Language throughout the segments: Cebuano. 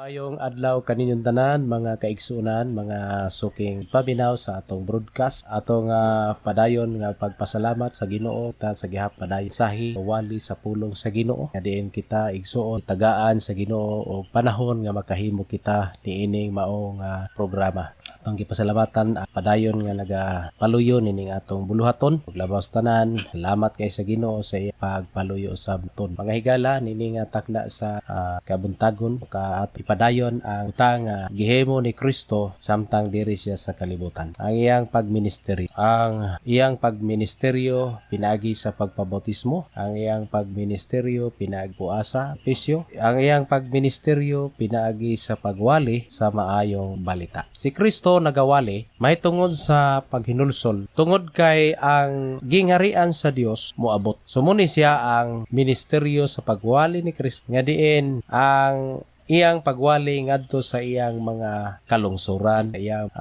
Maayong adlaw kaninyong tanan, mga kaigsuonan, mga suking paminaw sa atong broadcast. Atong padayon nga pagpasalamat sa Ginoo ta sa gihapon padayon sahi wali sa pulong sa Ginoo. Nga diin kita, igsuon, tagaan sa Ginoo og panahon nga makahimo kita niining mao nga programa. Atong gipasalamatan padayon nga nagapaluyo nining atong buluhaton. Ug labaw sa tanan, salamat kay sa Ginoo sa iyang pagpaluyo sa aton. Mga higala, nini nga takna sa kabuntagon ka at ipadayon ang utang nga gihimo ni Kristo samtang diri siya sa kalibutan. Ang iyang pagministeryo. Ang iyang pagministeryo pinaagi sa pagpabautismo, ang iyang pagministeryo pinaagi sa pisyo, ang iyang pagministeryo pinaagi sa pagwali sa maayong balita. Si Kristo nagawali mahitungod sa paghinulsol tungod kay ang gingharian sa Dios moabot. So muni siya ang ministeryo sa pagwali ni Kristo nga diin ang iyang pagwali ngadto sa iyang mga kalungsuran, iyang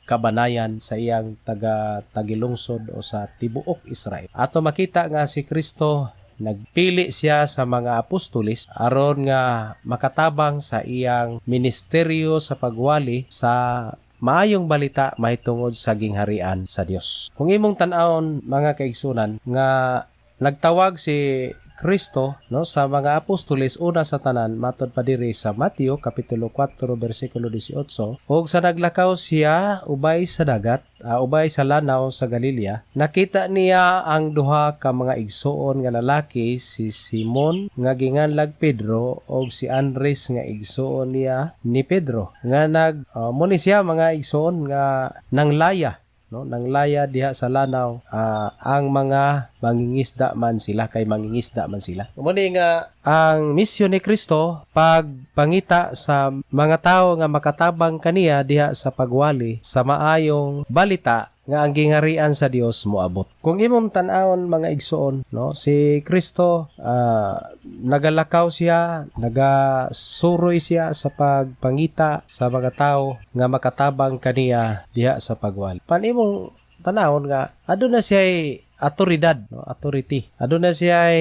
kabanayan, sa iyang taga tagilungsod o sa tibuok Israel. Ato makita nga si Kristo, nagpili siya sa mga apostoles aron nga makatabang sa iyang ministeryo sa pagwali sa maayong balita mahitungod sa gingharian sa Dios. Kung imong tan-awon, mga kaigsunan, nga nagtawag si Kristo, no, sa mga apostoles una sa tanan, matod pa diri sa Mateo kapitulo 4 bersikulo 18, ug sa naglakaw siya ubay sa dagat, ubay sa lanaw sa Galilea, nakita niya ang duha ka mga igsuon nga lalaki, si Simon nga ginganlag Pedro ug si Andres nga igsuon niya ni Pedro, nga nag muni siya, mga igsuon, nga nanglaya, no, nanglaya diha sa lanaw. Ang mga mangingisda man sila, kay mangingisda man sila. Muni nga ang misyon ni Kristo, pagpangita sa mga tawo nga makatabang kaniya diha sa pagwali sa maayong balita nga ang gingharian sa Dios moabot. Kung imong tan-awon, mga igsuon, no, si Kristo, nagalakaw siya, nagasuroy siya sa pagpangita sa mga tao nga makatabang kaniya diha sa pagwali. Pan imong tanawon nga aduna siya atoridad, no, authority. Aduna siya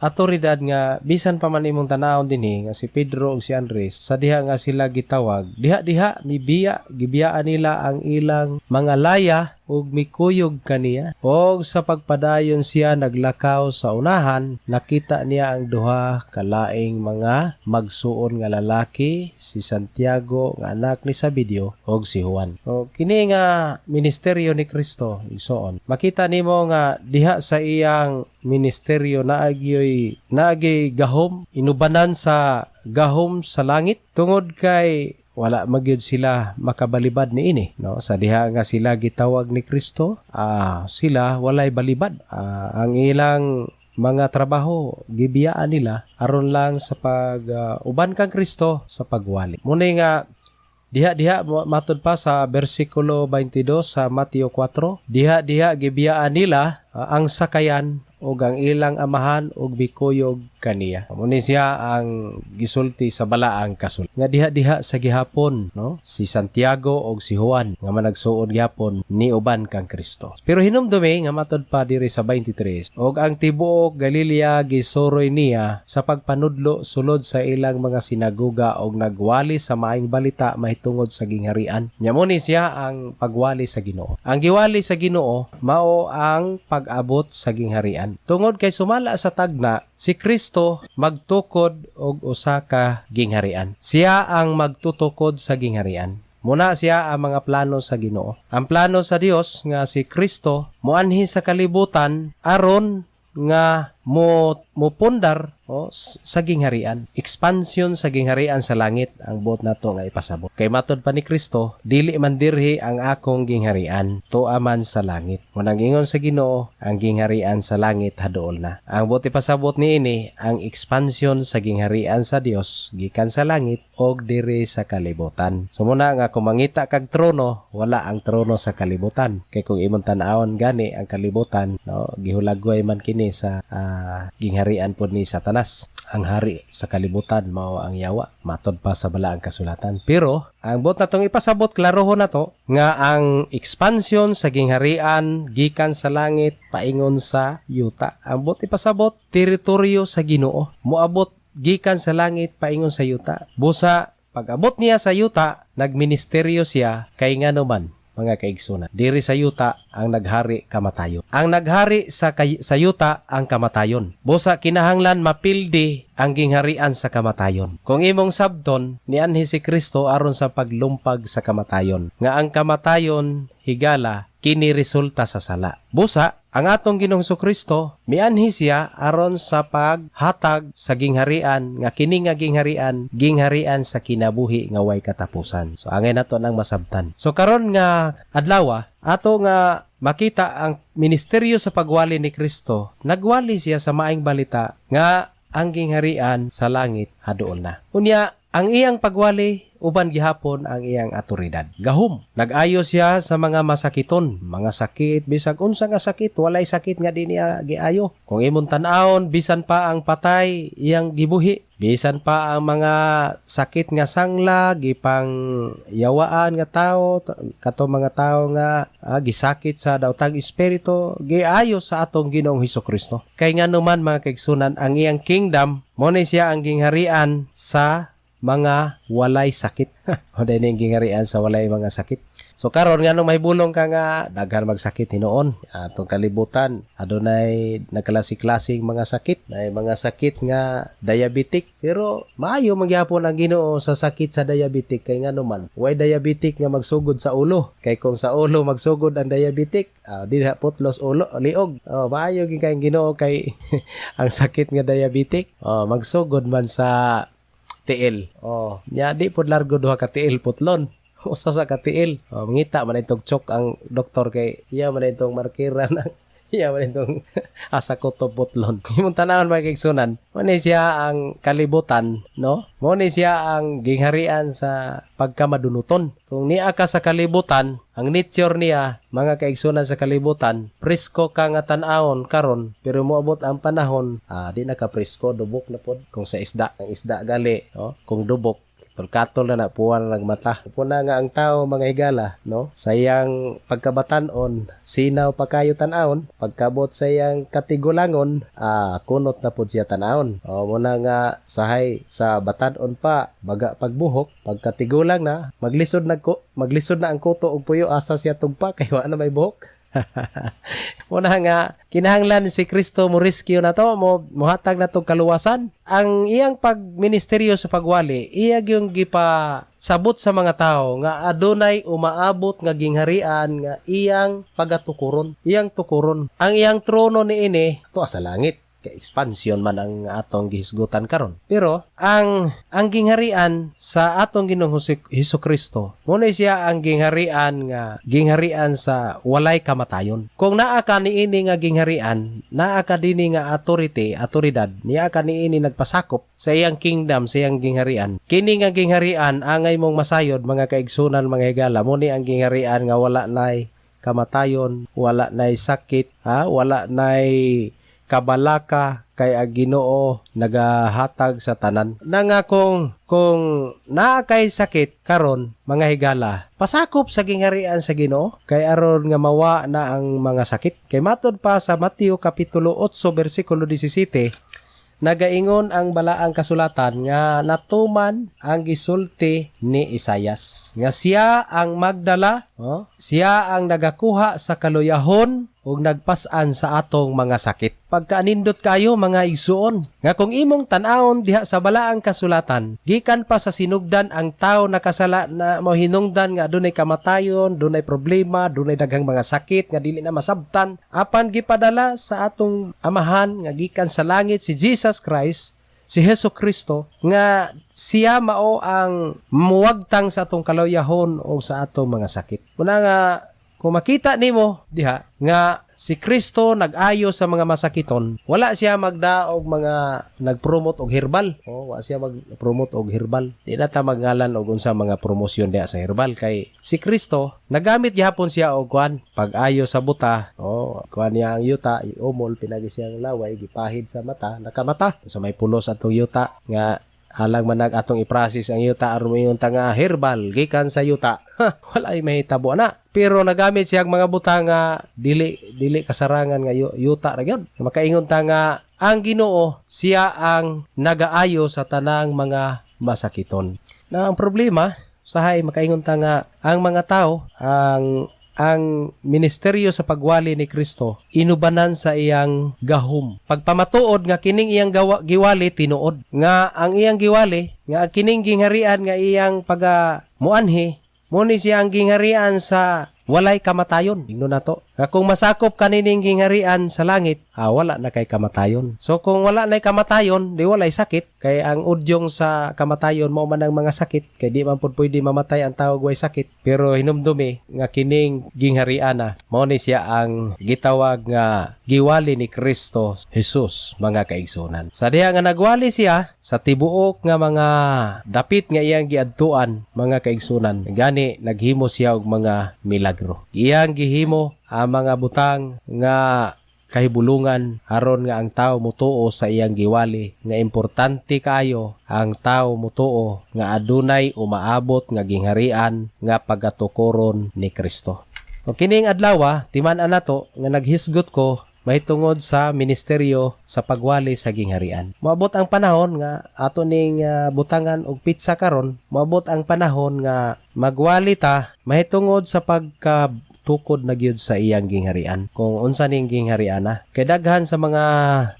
atoridad nga bisan pa man imong tanawon dinhi nga si Pedro ug si Andres, sa diha nga sila gitawag, diha diha mibiya, gibiyaan nila ang ilang mga laya ug mikuyog kaniya. Og sa pagpadayon siya naglakaw sa unahan, nakita niya ang duha kalaing mga magsuon nga lalaki, si Santiago nga anak ni Zebedeo ug si Juan. O kini nga ministeryo ni Kristo, igsoon, makita nimo nga diha sa iyang ministeryo naagyoy gahom, inubanan sa gahom sa langit, tungod kay wala magyud sila makabalibad niini, no? Sa diha nga sila gitawag ni Kristo, sila walay balibad. Ang ilang mga trabaho gibiyaan nila aron lang sa pag uban kang Kristo sa pagwali. Muna nga diha diha, matud pa sa bersikulo 22 sa Mateo 4, diha diha gibiyaan nila ang sakayan ug ang ilang amahan ug mikuyog kaniya. Muni siya ang gisulti sa balaang kasul. Nga diha-diha sa gihapon, no? Si Santiago og si Juan nga managsuon gihapon ni uban kang Kristo. Pero hinumdumi nga matod pa diri sa 23, og ang tibuok Galilea gisuroy niya sa pagpanudlo sulod sa ilang mga sinagoga og nagwali sa maayong balita mahitungod sa gingharian. Nya muni siya ang pagwali sa Ginoo. Ang giwali sa Ginoo mao ang pag-abot sa gingharian. Tungod kay sumala sa tagna, si Kristo magtukod og usa ka gingharian. Siya ang magtutukod sa gingharian. Muna siya ang mga plano sa Ginoo. Ang plano sa Dios nga si Kristo moanhi sa kalibutan aron nga mo mopundar o sa gingharian. Expansion sa gingharian sa langit ang buot nato nga ipasabot. Kay matod pa ni Kristo, "Dili man dirhi ang akong gingharian, tuo man sa langit." Munang ingon sa Ginoo, ang gingharian sa langit haduol na. Ang buot ipasabot niini, ang expansion sa gingharian sa Dios gikan sa langit og diri sa kalibutan. So muna nga kung mangita kag trono, wala ang trono sa kalibutan. Kay kung imong tan-awon gani ang kalibutan, no, gihulagway man kini sa gingharian pod ni Satanas. Ang hari sa kalibutan mao ang yawa, matod pa sa balaang kasulatan. Pero ang buot natong ipasabot, klarohon nato nga ang expansion sa gingharian gikan sa langit paingon sa yuta. Ang buot ipasabot, teritoryo sa Ginoo moabot gikan sa langit paingon sa yuta. Busa Pag-abot niya sa yuta, nagministeryo siya kay ngano man, mga kaigsunan, diri sa yuta ang naghari kamatayon. Ang naghari sa yuta ang kamatayon. Busa kinahanglan mapildi ang gingharian sa kamatayon. Kung imong sabton, nianhi si Kristo aron sa paglumpag sa kamatayon. Nga ang kamatayon, higala, kini resulta sa sala. Busa, ang atong Ginoong Kristo, mianhi siya aron sa paghatag sa gingharian nga kini nga gingharian, gingharian sa kinabuhi nga way katapusan. So angay nato nang masabtan. So karon nga adlaw, ato nga makita ang ministeryo sa pagwali ni Kristo. Nagwali siya sa maayong balita nga ang gingharian sa langit haduol na. Unya, ang iyang pagwali, uban gihapon ang iyang atoridad. Gahom. Nag-ayo siya sa mga masakiton, mga sakit, bisag unsa nga sakit, walay sakit nga di niya giayo. Kung imong tan-awon, bisan pa ang patay iyang gibuhi. Bisan pa ang mga sakit nga sangla, gipang yawaan nga tao, kato mga tao nga gisakit sa daotang espiritu, giayo sa atong Ginoong Hesus Kristo. Kay nganuman, mga kaigsunan, ang iyang kingdom, mo ni siya ang gingharian sa mga walay sakit. O dahil yung gingharian sa walay mga sakit. So karon, nganong mahibulong ka nga daghan magsakit hinuon atong kalibutan, adunay nagkalasi-klaseng mga sakit, nay mga sakit nga diabetic, pero maayo magyapon ang Ginoo sa sakit sa diabetic kay ngano man way diabetic nga magsugod sa ulo, kay kung sa ulo magsugod ang diabetic, di na putlos ulo liog. Oh, maayo gyud kay Ginoo kay ang sakit nga diabetic, oh, magsugod man sa tiil. Oh, nya di pod largo duha ka tiil putlon. Usa sa ka tiil. Oh, mangita man itong chok ang doktor kay iya man itong markira ng iya man itong asa ko to putlon. Imong tanawon, mga kaigsunan, mo ni siya ang kalibutan, no? Mo ni siya ang gingharian sa pagkamadunuton. Kung niya ka sa kalibutan, ang nature niya, mga kaigsunan, sa kalibutan, presko ka nga tan-awon karon, pero moabot ang panahon, di na ka presko, dubok na pod. Kung sa isda, ang isda gali, no? Kung dubok, katol na na, puwan lang mata. Puna nga ang tao, mga higala, no? Sa iyang pagkabatanon, sinaw pa kayo tan-awon, pagkabot sa iyang katigulangon, kunot na pud siya tan-awon. O muna nga sahay sa batanon pa, baga pagbuhok, pagkatigulang na, maglisod na ang kuto og puyo asa siya tugpa kay wa na may buhok. Muna nga kinahanglan si Kristo mo rescue na to, mo mohatag na to kaluwasan. Ang iyang pagministeryo sa pagwali, iya yung gipa sabot sa mga tao nga adunay umaabot nga gingharian nga iyang pagatukuron, iyang tukuron. Ang iyang trono niini to sa langit kay expansion man ang atong gihisgutan karon. Pero ang gingharian sa atong Ginoong Hesus Kristo, mo na siya ang gingharian nga gingharian sa walay kamatayon. Kung naa ka niini nga gingharian, naa ka dinhi nga authority, autoridad, niya ka niini nagpasakop sa iyang kingdom, sa iyang gingharian. Kini nga gingharian angay mong masayod, mga kaigsunan, mga higala, mo ni ang gingharian nga wala nay kamatayon, wala nay sakit, ha? Wala nay kabalaka kay ang Ginoo nagahatag sa tanan. Na nga kung naa kay sakit karon, mga higala, pasakop sa gingharian sa Ginoo kay aron nga mawa na ang mga sakit. Kay matod pa sa Mateo kapitulo 8 bersikulo 17, nagaingon ang balaang kasulatan nga natuman ang gisulti ni Isayas nga siya ang magdala, oh, siya ang nagakuha sa kaluyahon ug nagpas-an sa atong mga sakit. Pagkaanindot kayo, mga igsuon, nga kung imong tan-awon diha sa balaang kasulatan, gikan pa sa sinugdan ang tao nakasala na mohinungdan nga adunay kamatayon, dunay problema, dunay daghang mga sakit nga dili na masabtan, apan gipadala sa atong amahan nga gikan sa langit si Jesus Christ, si Hesus Kristo, nga siya mao ang muwagtang sa atong kaluyahon o sa atong mga sakit. Una nga kung makita nimo diha nga si Kristo nag-ayo sa mga masakiton, wala siya magdaog mga nagpromote og herbal. Oh, wa siya mag-promote og herbal. Di na ta magngalan og unsa mga promosyon diha sa herbal kay si Kristo nagamit gihapon siya og kuan pag-ayo sa buta. Oh, kuan niya ang yuta, iumol pinagi siyang laway, gipahid sa mata, nakamata. So may pulos atong yuta nga alang manag atong i-process ang yuta aron moingon ta nga herbal gikan sa yuta. Wala ay mahitabo na. Pero nagamit siya ang mga butang nga dili dili kasarangan nga yuta ra gyud. Makaingon ta nga ang Ginoo siya ang nagaayo sa tanang mga masakiton. Na ang problema, sahay makaingon ta nga ang mga tao, ang ministeryo sa pagwali ni Kristo inubanan sa iyang gahom. Pagpamatuod nga kining iyang gawa, giwali tinuod. Nga ang iyang giwali nga kining gingharian nga iyang paga muanhi mo ni siya ang gingharian sa walay kamatayon. Ingnon nato. Nga kung masakop kanining gingharian sa langit, wala na kay kamatayon. So kung wala na kamatayon, di walay sakit. Kay ang udyong sa kamatayon mao man ang mga sakit. Kay di man pud pwede mamatay ang tao way sakit. Pero hinumdumi nga kining gingharian na mao ni siya ang gitawag nga giwali ni Kristo Jesus, mga kaigsunan. Sa diha nga nagwali siya sa tibuok nga mga dapit nga iyang giadtuan, mga kaigsunan, gani naghimo siya og mga milagro. Iyang gihimo ang mga butang nga kahibulungan aron nga ang tao mutuo sa iyang giwali nga importante kaayo ang tao mutuo nga adunay umaabot nga gingharian nga pagatukoron ni Kristo. O kining adlaw, timan-an nato nga naghisgot ko mahitungod sa ministeryo sa pagwali sa gingharian. Moabot ang panahon nga ato ning butangan og petsa karon, moabot ang panahon nga magwali ta mahitungod sa pagka tukod na gyud sa iyang gingharian. Kung unsa ning gingharian na. Kay daghan sa mga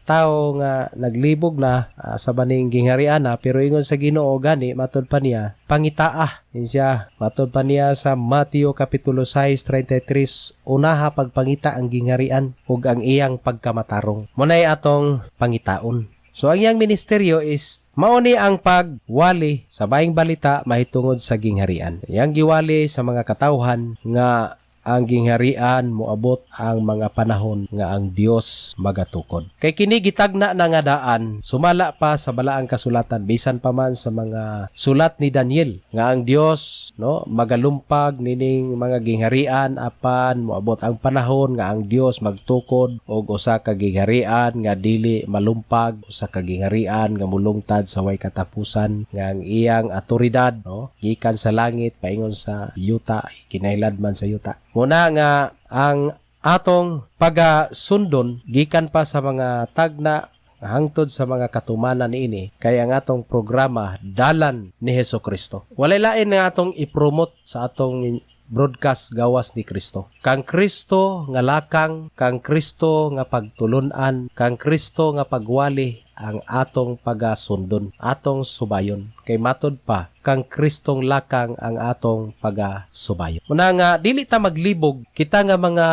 tao nga naglibog na sa baning gingharian na, pero ingon sa Ginoo gani matod pa niya pangitaa. Yun siya, matod pa niya sa Mateo kapitulo 6:33, unaha pagpangita ang gingharian ug ang iyang pagkamatarong. Munay atong pangitaon. So ang iyang ministeryo is mao ni ang pagwali sa baing balita mahitungod sa gingharian. Iyang giwali sa mga katawhan nga ang gingharian moabot ang mga panahon nga ang Dios magatukod. Kay kini gitagna na nga daan sumala pa sa balaang kasulatan, bisan pa man sa mga sulat ni Daniel, nga ang Dios, no, magalumpag nining mga gingharian, apan moabot ang panahon nga ang Dios magtukod og usa ka gingharian nga dili malumpag, usa ka gingharian nga mulungtad sa way katapusan, nga ang iyang atoridad, no, gikan sa langit paingon sa yuta, kinahilad man sa yuta. Muna nga ang atong pagasundon gikan pa sa mga tagna hangtod sa mga katumanan niini, kay ang atong programa Dalan ni Hesus Kristo. Walay lain nga atong i-promote sa atong broadcast gawas ni Kristo. Kang Kristo nga lakang, kang Kristo nga pagtulunan, kang Kristo nga pagwali ang atong pagasundon, atong subayon. Kay matod pa, kang Kristong lakang ang atong pagasubayon. Muna nga, dili ta maglibog, kita nga mga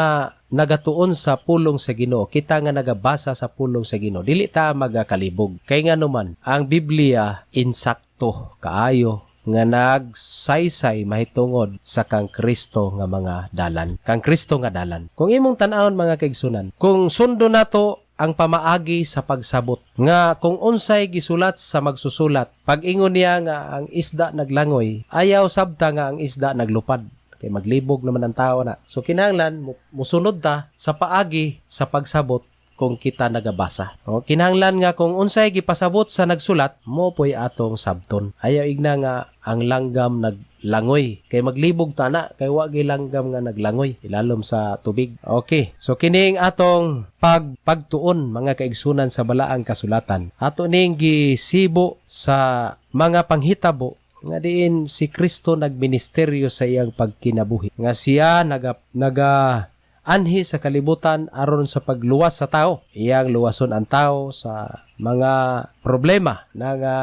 nagatuon sa pulong sa Ginoo, kita nga nagabasa sa pulong sa Ginoo, dili ta magakalibog. Kay nga naman, ang Biblia insakto kaayo nga nagsaysay mahitungod sa kang Kristo nga mga dalan. Kang Kristo nga dalan. Kung imong tan-awon, mga kaigsunan, kung sundo nato ang pamaagi sa pagsabot nga kung unsay gisulat sa magsusulat, pag-ingon niya nga ang isda naglangoy, ayaw sabta nga ang isda naglupad, kay maglibog naman ang tao na. So kinahanglan musunod ta sa paagi sa pagsabot kung kita nagabasa. O, kinahanglan nga kung unsay gipasabot sa nagsulat, mo po'y atong sabton. Ayaw igna nga ang langgam naglangoy. Kay maglibog ta na, kay wa langgam nga naglangoy ilalom sa tubig. Okay. So kining atong pagtuon, mga kaigsunan, sa balaang kasulatan. Ato ning gisibo sa mga panghitabo nga diin si Kristo nagministeryo sa iyang pagkinabuhi. Nga siya naga naga anhi sa kalibutan aron sa pagluwas sa tao. Iyang luwason ang tao sa mga problema na nga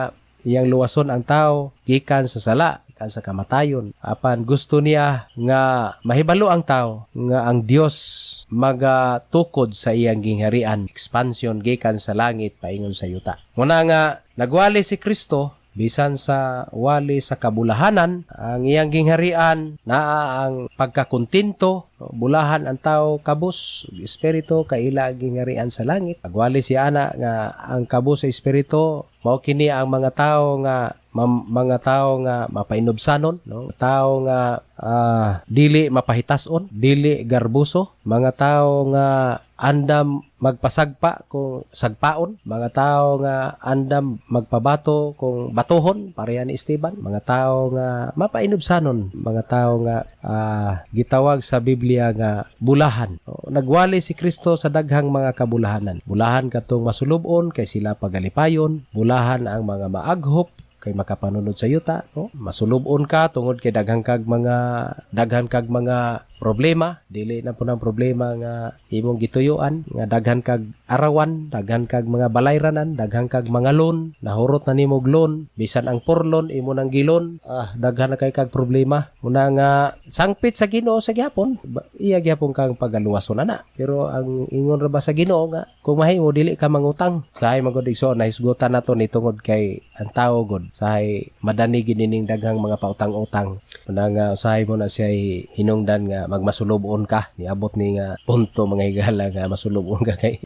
iyang luwason ang tao gikan sa sala, gikan sa kamatayon. Apan gusto niya nga mahibalo ang tao nga ang Dios magatukod sa iyang gingharian, expansion gikan sa langit paingon sa yuta. Muna nga nagwali si Kristo bisan sa wali sa kabulahanan, ang iyang gingharian naa ang pagkakontento, bulahan ang tao kabus espiritu kaila ang gingharian sa langit. Pagwali si ana nga ang kabus sa espiritu mao kini ang mga tao nga mga tao nga mapainubsanon, no, tao nga dili mapahitason, dili garbuso, mga tao nga andam magpasagpa kung sagpaon, mga tao nga andam magpabato kung batuhon, pareha ni Esteban, mga tao nga mapainubsanon, mga tao nga gitawag sa Biblia nga bulahan. O, nagwali si Kristo sa daghang mga kabulahanan. Bulahan katong masulubon kay sila pagalipayon, bulahan ang mga maaghop Kay makapanunod sa yuta, no? Masulubon ka tungod kay daghan kag mga problema. Dili na po ng problema nga imong gituyuan, nga daghan kag arawan, daghan kag mga balayranan, daghan kag mga loan, nahurot na nimo og loan, bisan ang porlon imo nang gi-loan. Daghan na kay kag problema. Muna nga sangpit sa Ginoo sa gihapon, iya gihapon kang pagaluwason ana. Pero ang ingon ra ba sa Ginoo nga kung mahimo dili ka mangutang. Sahay man gud, igsoon, nahisgutan nato ni tungod kay ang tao gud sahay madani gid nining daghang mga pautang-utang. Muna nga usahay mo na siya hinungdan nga magmasulubon ka. Niabot ni nga punto, mga higala, nga masulubon ka kay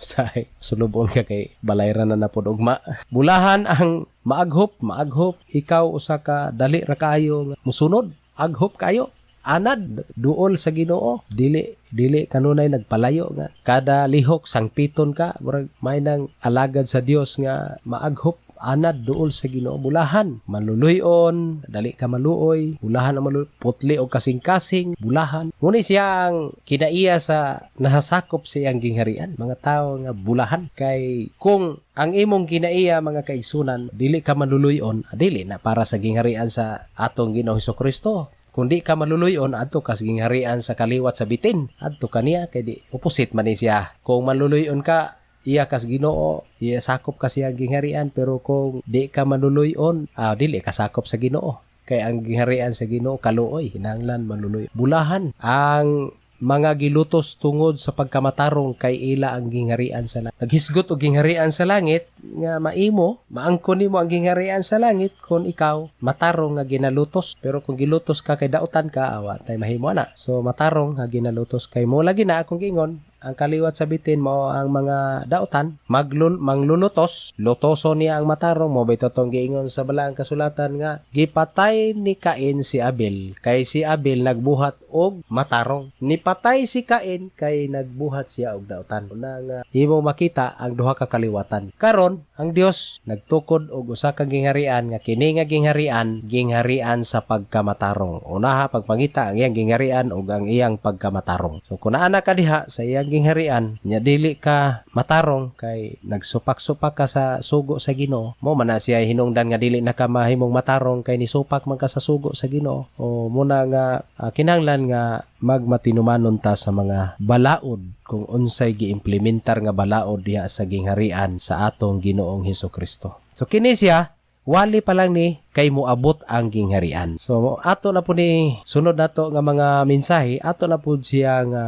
usahay sulubon ka kay balayran na napod ugma. Bulahan ang maaghop, maaghop. Ikaw usa ka dali ra kaayo nga musunod, aghop kayo, anad, duol sa Ginoo, dili dili kanunay nagpalayo nga kada lihok sangpiton ka, murag may nang alagad sa Dios nga maaghop, anad, duol sa Ginoo. Bulahan maluluy-on, dali ka maluoy. Bulahan ang maluoy, putli og kasing-kasing. Bulahan ngunit siya ang kinaiya sa nahasakop sa iyang gingharian, mga tao nga bulahan. Kay kung ang imong kinaiya, mga kaigsunan, dili ka maluluy-on, dili na para sa gingharian sa atong Ginoong Kristo. Kung di ka maluluyon, adto ka sa gingharian sa kaliwat sa bitin. Adto ka niya, kay di opposite man ni siya. Kung maluluyon ka, iya kas Ginoo, iya sakop ka siya gingharian, pero kung di ka maluluyon, dili ka sakop sa Ginoo. Kay ang gingharian sa Ginoo kaluoy, kinahanglan maluluy. Bulahan ang mga gilutos tungod sa pagkamatarong kay ila ang gingharian sa langit. Naghisgot og gingharian sa langit nga maimo, maangkon nimo ang gingharian sa langit kung ikaw matarong nga ginalutos. Pero kung gilutos ka kay dautan ka, awa tay mahimo ana. So matarong nga ginalutos kay mo lagi na akong giingon, ang kaliwat sa bitin mao ang mga dautan, manglulutos, lutoso niya ang matarong. Mo bitaw tong giingon sa balaang kasulatan nga gipatay ni Cain si Abel kay si Abel nagbuhat og matarong. Nipatay si Cain kay nagbuhat siya og dautan. Una nga imong makita ang duha ka kaliwatan. Karon ang Dios nagtukod og usa ka gingharian nga kini nga gingharian, gingharian sa pagkamatarong. Unaha pagpangita ang iyang gingharian ug ang iyang pagkamatarong. So kung naa na ka diha sa iyang gingharian nya dili ka matarong kay nagsupak-supak ka sa sugo sa Ginoo, mo man na siya hinungdan nga dili na ka mahimong matarong kay nisupak man ka sa sugo sa Ginoo. O muna nga kinahanglan nga magmatinumanon ta sa mga balaod, kung unsay giimplementar nga balaod diha sa gingharian sa atong Ginoong Hesus Kristo. So kini siya wali pa lang ni kay moabot ang gingharian. So ato na po ni sunod nato nga mga mensahe, ato na po siya nga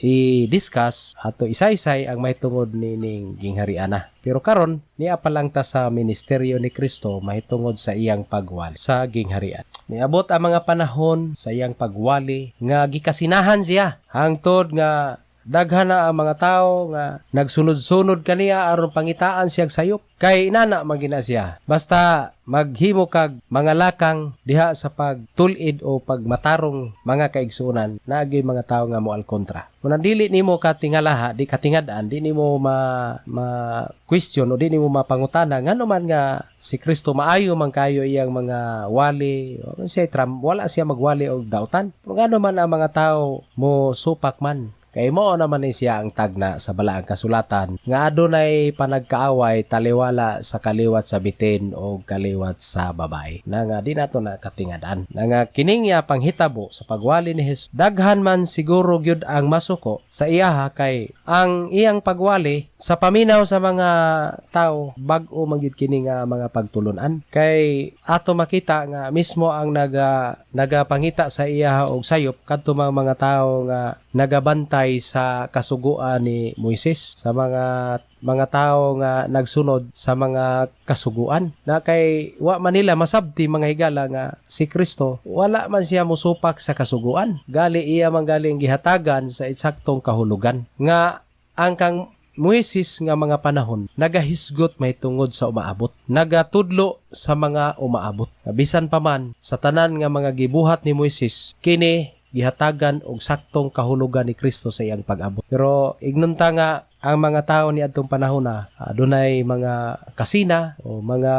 i-discuss, ato isaysay ang mahitungod nining gingharian na. Pero karon niya pa lang ta sa ministeryo ni Kristo mahitungod sa iyang pagwali sa gingharian. Niabot ang mga panahon sa iyang pagwali nga gikasinahan siya hangtod nga daghan na ang mga tao nga nagsunod-sunod kaniya aron pangitaan siya sayop. Kay inana man gina siya. Basta maghimo kag mga lakang diha sa pagtul-id o pagmatarong, mga kaigsuonan, naagay mga tao nga moal kontra. Kung dili nimo katingalaha, di katingad-an, di nimo ma question o di nimo mapangutana ngano man nga si Kristo maayo man kayo iyang mga wali, o siya tram, wala siya magwali og dautan. Pero ngano man ang mga tao mo supak man? Kay mao naman ni siya ang tagna sa balaang kasulatan nga adunay panagkaaway taliwala sa kaliwat sa bitin o kaliwat sa babae. Na nga di nato na katingadan. Na nga kining iya panghitabo sa pagwali ni Jesus. Daghan man siguro gyud ang masuko sa iyaha kay ang iyang pagwali sa paminaw sa mga tao, bag-o man gyud kini nga mga pagtulunan. Kay ato makita nga mismo ang nagapangita sa iyaha og sayop kadto mga tao nga nagabantay sa kasuguan ni Moises, sa mga tao nga nagsunod sa mga kasuguan, na kay wa man nila masabti, mga higala, nga si Kristo wala man siya musupak sa kasuguan. Gali iya man galing gihatagan sa eksaktong kahulugan nga ang kang Moises nga mga panahon nagahisgot mahitungod sa umaabot, nagatudlo sa mga umaabot. Bisan pa man sa tanan nga mga gibuhat ni Moises, kini gihatagan og saktong kahulugan ni Kristo sa iyang pag-abot. Pero ignon ta nga ang mga tao ni adtong panahon na adunay mga kasina o mga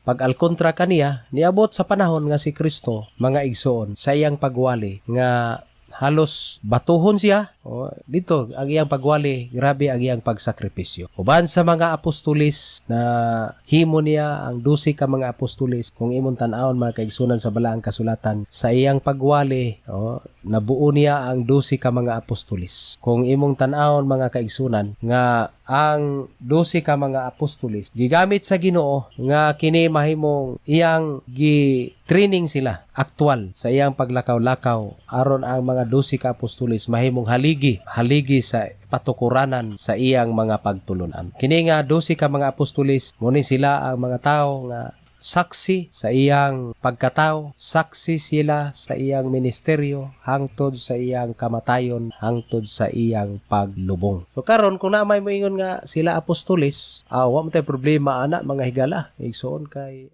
pag-alkontra kaniya, niabot sa panahon nga si Kristo, mga igsoon, sa iyang pagwali nga halos batuhon siya o Oh, dito ang iyang pagwali, grabe ang iyang pagsakripisyo. Uban sa mga apostolis na himo niya ang 12 ka mga apostolis, kung imong tan-awon, mga kaigsunan, sa Balaang Kasulatan, sa iyang pagwali, oh, nabuo niya ang 12 ka mga apostolis. Kung imong tan-awon, mga kaigsunan, nga ang 12 ka mga apostolis gigamit sa Ginoo nga kini mahimong iyang gi training sila aktual sa iyang paglakaw-lakaw aron ang mga 12 ka apostolis mahimong haligi haligi sa patukuranan sa iyang mga pagtulunan. Kini nga 12 ka mga apostolis, mo ni sila ang mga tao nga saksi sa iyang pagkatao, saksi sila sa iyang ministeryo hangtod sa iyang kamatayon, hangtod sa iyang paglubong. So karon, kung naa may moingon nga sila apostolis, wa man tay problema ana, mga higala, igsoon, kay